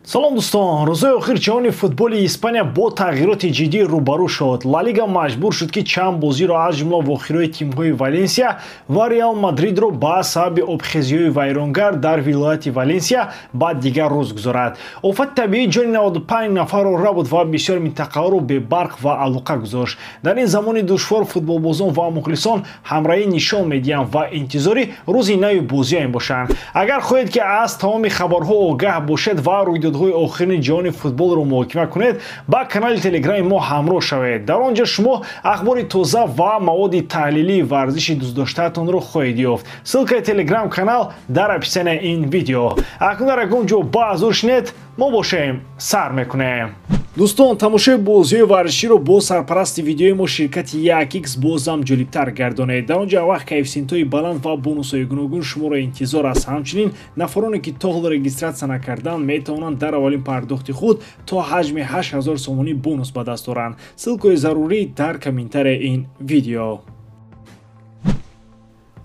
Салом дӯстон, рӯзҳои охир ҷаҳони футболи Испания бо тағйироти ҷиддӣ рӯбарӯ шуд. Ла Лига маҷбур шуд, ки чанд бозиро, аз ҷумла вохӯриҳои тимҳои Валенсия ва Реал Мадридро ба сабаби обхезиҳои вайронгар дар вилояти Валенсия ба дигар рӯз гузорад. Офати табиӣ ҷони 95 нафарро рабуд ва бисёр минтақаҳоро бебарқ ва алоқа гузошт. Дар ин замони душвор футболбозон ва мухлисон ҳамраҳӣ нишон медиҳанд ва интизори рӯзи нави бозиҳо мебошанд. Агар хоҳед, ки аз тамоми хабарҳо огаҳ бошед ва рӯйдодҳои охирини ҷаҳони футболро муҳокима кунед, ба канали телеграми мо ҳамроҳ шавед. Дар он ҷо шумо ахбори тоза ва маводи таҳлилии варзиши дӯстдоштаатонро хоҳед ёфт. Ссылкаи телеграм канал дар описанияи ин видео. Акнун дар ягон ҷо баъзур шинед, мо бошем сар мекунем. Дӯстон, тамошои бозиҳои варзиширо бо сарпарасти видеои мо ширкати 1x бозам ҷолибтар гардонед. Дар он ҷо вақт коэффисиентҳои баланд ва бонусҳои гуногун шуморо интизор аст. Ҳамчунин нафароне, ки то ҳол регистратсия накарданд, метавонанд дар аввалин пардохти худ то ҳаҷми 8000 сомонӣ бонус ба даст оранд. Ссылкаи зарурӣ дар комментарияи ин видео.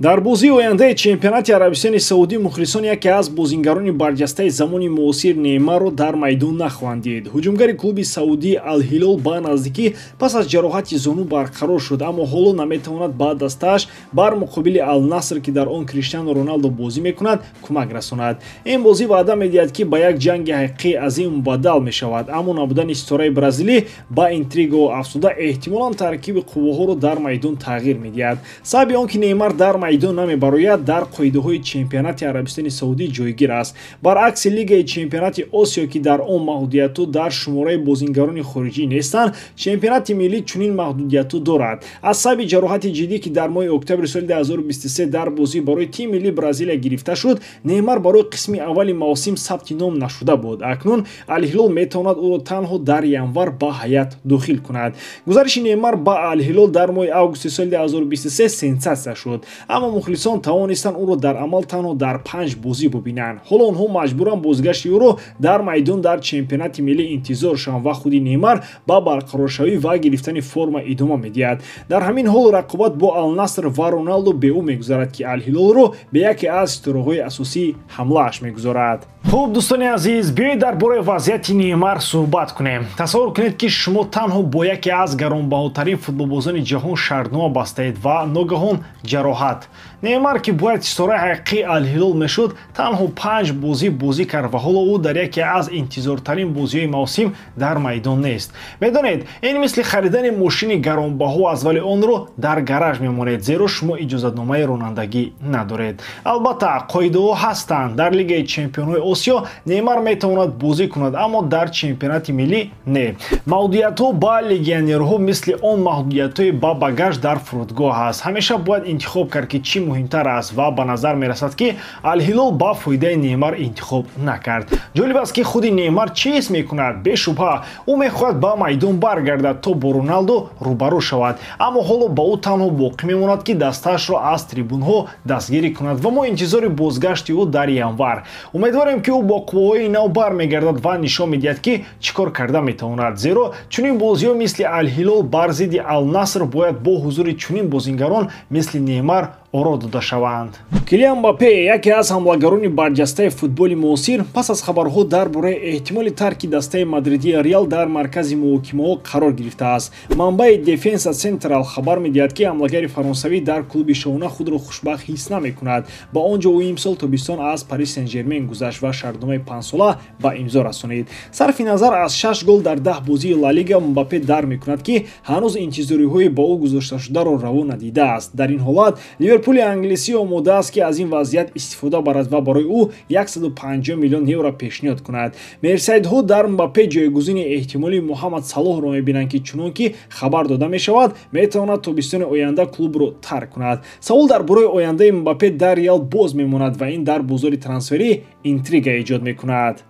Дар бозии ояндаи чемпионати Арабистони Саудӣ мухлисон яке аз бозингарони барҷастаи замони муосир Неймарро дар майдон нахоҳанд дид. Ҳуҷумгари клуби саудии Алҳилол ба наздикӣ пас аз ҷароҳати зону барқарор шуд, аммо ҳоло наметавонад ба дастааш бар муқобили Алнаср, ки дар он Криштиану Роналдо бозӣ мекунад, кӯмак расонад. Ин бозӣ ваъда медиҳад, ки ба як ҷанги ҳақиқии азим мубаддал мешавад, аммо набудани ситораи бразилӣ ба интригаҳо афзуда эҳтимолан таркиби қувваҳоро дар майдон тағйир медиҳад. Сабаби он ки Неймар дар майдон намебарояд, дар қоидаҳои чемпионати Арабистони Саудӣ ҷойгир аст. Баръакси Лигаи чемпионати Осиё, ки дар он маҳдудиятҳо дар шумораи бозингарони хориҷӣ нестанд, чемпионати миллӣ чунин маҳдудиятҳо дорад. Аз сабаби ҷароҳати ҷиддӣ, ки дар моҳи октябри соли 2023 дар бозӣ барои тими миллии Бразилия гирифта шуд, Неймар барои қисми аввали мавсим сабти ном нашуда буд. Акнун Алҳилол метавонад ӯро танҳо дар январ ба ҳайат дохил кунад. Гузариши Неймар ба Алҳилол дар моҳи августи соли 2023 сенсатсия шуд, аммо мухлисон тавонистанд ӯро дар амал танҳо дар 5 бозӣ бубинанд. Ҳоло онҳо маҷбуранд бозгашти ӯро дар майдон дар чемпионати миллӣ интизор шаванд ва худи Неймар ба барқароршавӣ ва гирифтани форма идома медиҳад. Дар ҳамин ҳол рақобат бо Алнаср ва Роналдо бе ӯ мегузарад, ки Алҳилолро бе яке аз ситораҳои асосии ҳамлааш мегузорад. Хуб, дӯстони азиз, биёед дар бораи вазъияти Неймар суҳбат кунем. Тасаввур кунед, ки шумо танҳо бо яке аз гаронбаҳотарин футболбозони ҷаҳон шартнома бастаед ва ногаҳон ҷароҳат. Неймар, ки бояд ситораи ҳақиқии Алҳилол мешуд, танҳо 5 бозӣ бозӣ кард ва ҳоло ӯ дар яке аз интизортарин бозиҳои мавсим дар майдон нест. Медонед, ин мисли харидани мошини гаронбаҳо аст, вале онро дар гараж мемонед, зеро шумо иҷозатномаи ронандагӣ надоред. Албатта, қоидаҳо ҳастанд. Дар Лигаи чемпионҳои Осиё Неймар метавонад бозӣ кунад, аммо дар чемпионати миллӣ не. Маҳдудиятҳо ба легионерҳо мисли он маҳдудиятҳои ба багаж дар фурудгоҳ аст. Ҳамеша бояд интихоб кард, ки чӣ муҳимтар аст, ва ба назар мерасад, ки Алҳилол ба фоидаи Неймар интихоб накард. Ҷолиб аст, ки худи Неймар чӣ ҳис мекунад? Бешубҳа, ӯ мехоҳад ба майдон баргардад, то бо Роналдо рӯбарӯ шавад, аммо ҳоло ба ӯ танҳо боқӣ мемонад, ки дастаашро аз трибунҳо дастгирӣ кунад ва мо интизори бозгашти ӯ дар январ. Умедворем, ки ӯ бо қувваҳои нав бармегардад ва нишон медиҳад, ки чӣ кор карда метавонад, зеро чунин бозиҳо мисли Алҳилол бар зидди Алнаср бояд бо ҳузури чунин бозингарон мисли Неймар оро дода шаванд. Килиан Мбаппе, яке аз ҳамлагарони барҷастаи футболи муосир, пас аз хабарҳо дар бораи эҳтимоли тарки дастаи мадридии Реал дар маркази муҳокимаҳо қарор гирифтааст. Манбаи Дефенса Централ хабар медиҳад, ки ҳамлагари фаронсавӣ дар клуби шоҳона худро хушбахт ҳис намекунад. Ба он ҷо ӯ имсол тобистон аз Парис Сен-Жермен гузашт ва шартномаи 5-сола ба имзо расонид. Сарфи назар аз 6 гол дар 10 бозии Ла Лига, Мбаппе дар мекунад, ки ҳанӯз интизориҳои ба ӯ гузошташударо раво надидааст. Дар ин ҳолат Ливерпули англисӣ омода аст, ки аз ин вазъият истифода барад ва барои ӯ 150 миллион евро пешниҳод кунад. Мерсайдҳо дар Мбаппе ҷойгузини эҳтимолии Муҳаммад Салоҳро мебинанд, ки чунон ки хабар дода мешавад, метавонад тобистони оянда клубро тарк кунад. Савол дар бораи ояндаи Мбаппе дар Реал боз мемонад ва ин дар бозори трансферӣ интрига эҷод мекунад.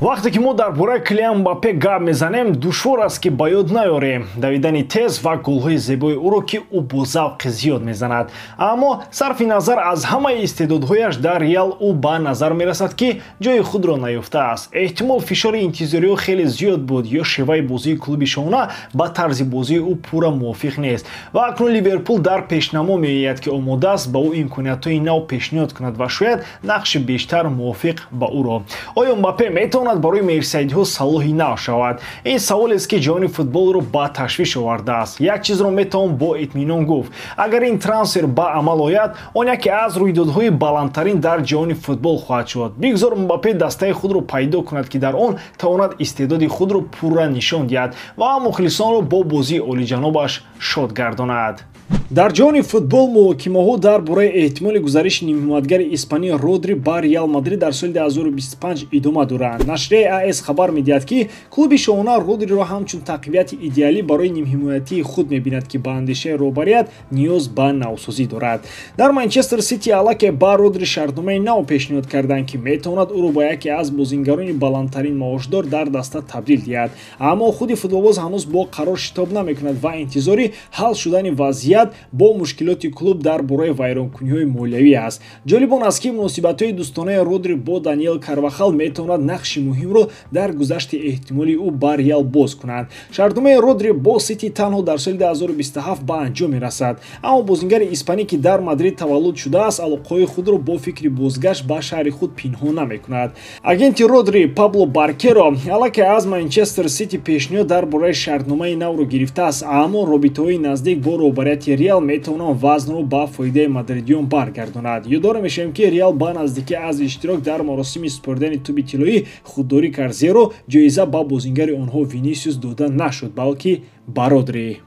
Вақте ки мо дар бораи Килиан Мбаппе гап мезанем, душвор аст, ки ба ёд наёрем давидани тез ва голҳои зебои ӯро, ки ӯ бо завқи зиёд мезанад. Аммо сарфи назар аз ҳамаи истеъдодҳояш, дар Реал ӯ ба назар мерасад, ки ҷои худро наёфтааст. Эҳтимол, фишори интизориҳо хеле зиёд буд ё шеваи бозии клуби шоҳона ба тарзи бозии ӯ пурра мувофиқ нест. Ва акнун Ливерпул дар пешнамо меояд, ки омода аст ба ӯ имкониятҳои нав пешниҳод кунад ва шояд нақши бештар мувофиқ ба ӯро. Оё Мбаппе метавонад барои мерсайдиҳо салоҳи нав шавад? Ин саволест, ки ҷаҳони футболро ба ташвиш овардааст. Як чизро метавон бо итминон гуфт: агар ин трансфер ба амал ояд, он яке аз рӯйдодҳои баландтарин дар ҷаҳони футбол хоҳад шуд. Бигзор Мбаппе дастаи худро пайдо кунад, ки дар он тавонад истеъдоди худро пурра нишон диҳад ва мухлисонро бо бозии олиҷанобаш шод гардонад. Дар ҷаҳони футбол муҳокимаҳо дар бораи эҳтимоли гузариши нимҳимоятгари испанӣ Родри ба Реал Мадрид дар соли 2025 идома доранд. Нашрияи АС хабар медиҳад, ки клуби шоҳона Родриро ҳамчун тақвияти идеалӣ барои нимҳимоятии худ мебинад, ки ба андешаи роҳбарият ниёз ба навсозӣ дорад. Дар Манчестер Сити аллакай ба Родри шартномаи нав пешниҳод карданд, ки метавонад ӯро ба яке аз бозингарони баландтарин маошдор дар даста табдил диҳад. Аммо худи футболбоз ҳанӯз бо қарор шитоб намекунад ва интизори ҳал шудани вазъият бо мушкилоти клуб дар бораи вайронкуниҳои молиявӣ аст. Ҷолиб он аст, ки муносибатҳои дӯстонаи Родри бо Даниэл Карвахал метавонад нақши муҳимро дар гузашти эҳтимолии ӯ ба Реал боз кунад. Шартномаи Родри бо Сити танҳо дар соли 2027 ба анҷом мерасад, аммо бозингари испанӣ, ки дар Мадрид таваллуд шудааст, алоқаҳои худро бо фикри бозгашт ба шаҳри худ пинҳон намекунад. Агенти Родри Пабло Баркеро аллакай аз Манчестер Сити пешниҳод дар бораи шартномаи навро гирифтааст, аммо робитаҳои наздик бо роҳбарияти Реал метавонанд вазнро ба фоидаи мадридиён баргардонад. Ёдовар мешавем, ки Реал ба наздикӣ аз иштирок дар маросими супоридани тӯби тиллоӣ худдорӣ кард, зеро ҷоиза ба бозингари онҳо Винисиус дода нашуд, балки ба Родри.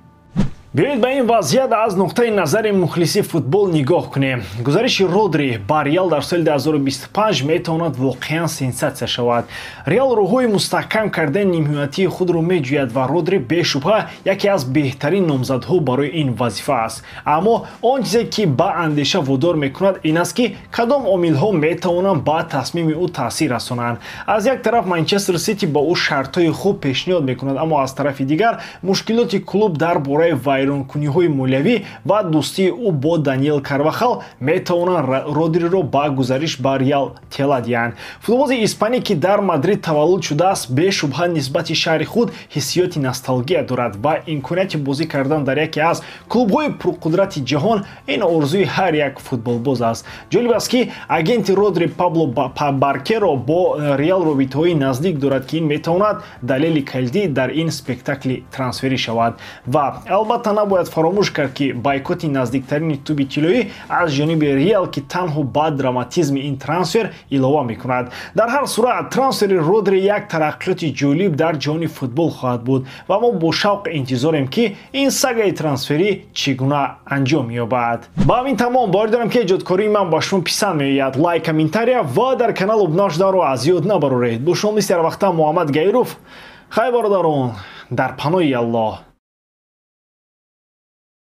Биёед, ба ин вазъият аз нуқтаи назари мухлиси футбол нигоҳ кунем. Гузариши Родри ба Реал дар соли 2025 метавонад воқеан сенсатсия шавад. Реал роҳҳои мустаҳкам кардани нимҳимоятии худро меҷӯяд ва Родри бешубҳа яке аз беҳтарин номзадҳо барои ин вазифа аст. Аммо он чизе, ки ба андеша водор мекунад, ин аст, ки кадом омилҳо метавонанд ба тасмими ӯ таъсир расонанд. Аз як тараф, Манчестер Сити ба ӯ шартҳои хуб пешниҳод мекунад, аммо аз тарафи дигар, мушкилоти клуб дар бораи вайронкуниҳои молиявӣ ва дӯстии ӯ бо Даниэл Карвахал метавонанд Родриро ба гузариш ба Реал тела диҳанд. Футболбози испанӣ, ки дар Мадрид таваллуд шудааст, бешубҳа нисбати шаҳри худ ҳиссиёти носталгия дорад ва имконияти бозӣ кардан дар яке аз клубҳои пурқудрати ҷаҳон ин орзуи ҳар як футболбоз аст. Ҷолиб аст, ки агенти Родри Пабло Баркеро бо Реал робитаҳои наздик дорад, ки ин метавонад далели калидӣ дар ин спектакли трансферӣ шавад. Ва албатта, набояд фаромӯш кард, ки бойкоти наздиктарини тӯби тиллоӣ аз ҷониби Реал, ки танҳо ба драматизми ин трансфер илова мекунад. Дар ҳар сурат, трансфери Родри як тараққиёти ҷолиб дар ҷаҳони футбол хоҳад буд ва мо бо шавқ интизорем, ки ин сагаи трансферӣ чӣ гуна анҷом меёбад. Ба ҳамин тамом. Боварӣ дорам, ки эҷодкории ман ба шумо писанд меояд. Лайк, комментария ва дар канал обуна шуданро аз ёд набароред. Бо шумо мисли ҳарвақта Муҳаммад Гаиров. Хай, бародарон, дар паноҳи Аллоҳ.